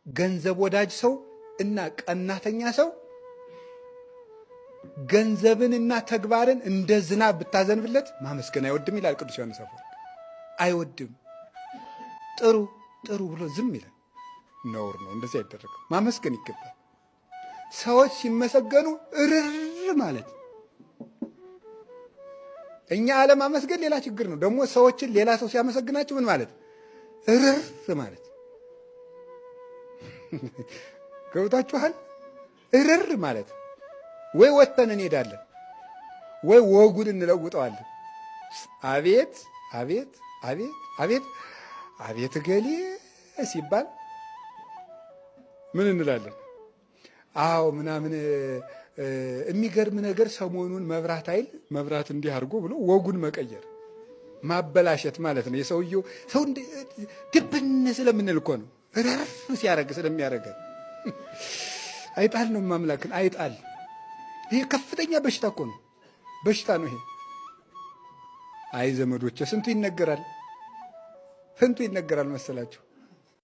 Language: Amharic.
ገንዘብ ወዳጅ ሰው እና ቀናተኛ ሰው ገንዘብንና ተግባርን እንደ ዝናብ ብታዘንብለት ማመስገን አይወድም ይላል ቅዱስ ዮሐንስ አፈወርቅ። አይወድም። ጥሩ ጥሩ ብሎ ዝም ይላል። ነውር ነው፣ እንደዚህ አይደረግም። ማመስገን ይገባል። ሰዎች ሲመሰገኑ እርር ማለት እኛ አለማመስገን ሌላ ችግር ነው። ደግሞ ሰዎችን ሌላ ሰው ሲያመሰግናቸው ምን ማለት እርር ማለት ገብታችኋል? እርር ማለት ወይ ወጥተን እንሄዳለን ወይ ወጉን እንለውጠዋለን። አቤት አቤት አቤት አቤት አቤት እገሌ ሲባል ምን እንላለን? አዎ ምናምን የሚገርም ነገር ሰሞኑን መብራት ኃይል መብራት እንዲህ አድርጎ ብሎ ወጉን መቀየር ማበላሸት ማለት ነው። የሰውየው ሰው ድብን ስለምንል እኮ ነው። ረፍ ሲያደርግ ስለሚያደርገን አይጣል ነው ማምላክን አይጣል። ይሄ ከፍተኛ በሽታ እኮ ነው፣ በሽታ ነው ይሄ። አይ ዘመዶቼ፣ ስንቱ ይነገራል፣ ስንቱ ይነገራል መሰላችሁ።